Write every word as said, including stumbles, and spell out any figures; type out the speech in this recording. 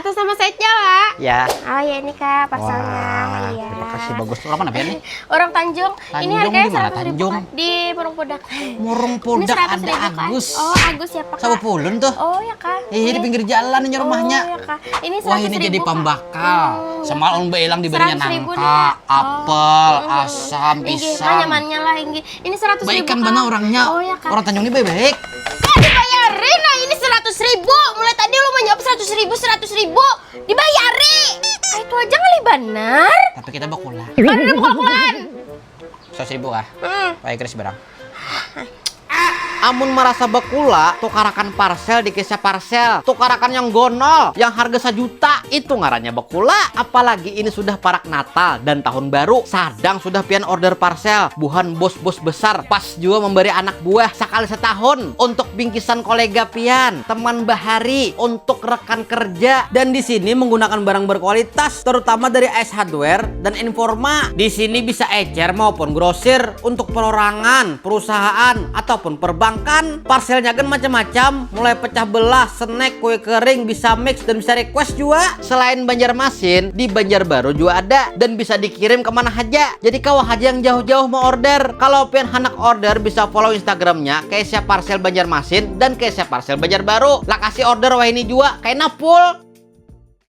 Sama saja lah. Ya. Oh ya, ini kak parcelnya. Wah, Iya. Terima kasih, bagus. Orang mana pian nih? Orang Tanjung. Ini Tanjung harganya di mana, seratus ribu Tanjung? Kak. Di Murung Pudak. Murung Pudak Seratus ada ribu kak. Agus. Oh, Agus ya pak. Sawah pulun tuh. Oh ya kak. Iya, di pinggir jalan ini rumahnya. Oh ya kak. Ini Wah, ini seratus ribu jadi Kak. pambakal. Hmm, Semalam baelang diberinya Seratus ribu nih, nangka, Kak. apel, Oh, asam, Inggih, pisang. Nyamannya lah, inggih. Ini seratus ribu Baikan Kak. mana orangnya? Oh ya kak. Orang Tanjung ini baik-baik. Kak, dibayarin, nah ini seratus ribu. Mulai tadi lo menjawab seratus ribu, seratus ribu. Dibayari. Ah, itu aja ngalih banar. Tapi kita bakula. Mana ada buka-bukaan? Seratus ribu kah? Hmm. Baik, Chris barang. Amun merasa bekula, tukarakan parcel di Kesya Parcel. Tukarakan yang gonol, yang harga sajuta. Itu ngarannya bekula. Apalagi ini sudah parak Natal dan tahun baru. Sadang sudah pian order parcel. Buhan bos-bos besar pas jua memberi anak buah sekali setahun untuk bingkisan kolega pian, teman bahari, untuk rekan kerja. Dan di sini menggunakan barang berkualitas, terutama dari Ice Hardware dan Informa. Di sini bisa ecer maupun grosir untuk perorangan, perusahaan, ataupun perbankan. Parcelnya kan macam-macam, mulai pecah belah, snack, kue kering, bisa mix dan bisa request juga. Selain Banjarmasin, di Banjarbaru juga ada dan bisa dikirim kemana aja. Jadi kawa aja yang jauh-jauh mau order. Kalau pian handak order bisa follow Instagramnya Kesya Parcel Banjarmasin dan Kesya Parcel Banjarbaru. Lokasi order wahini juga kayak full.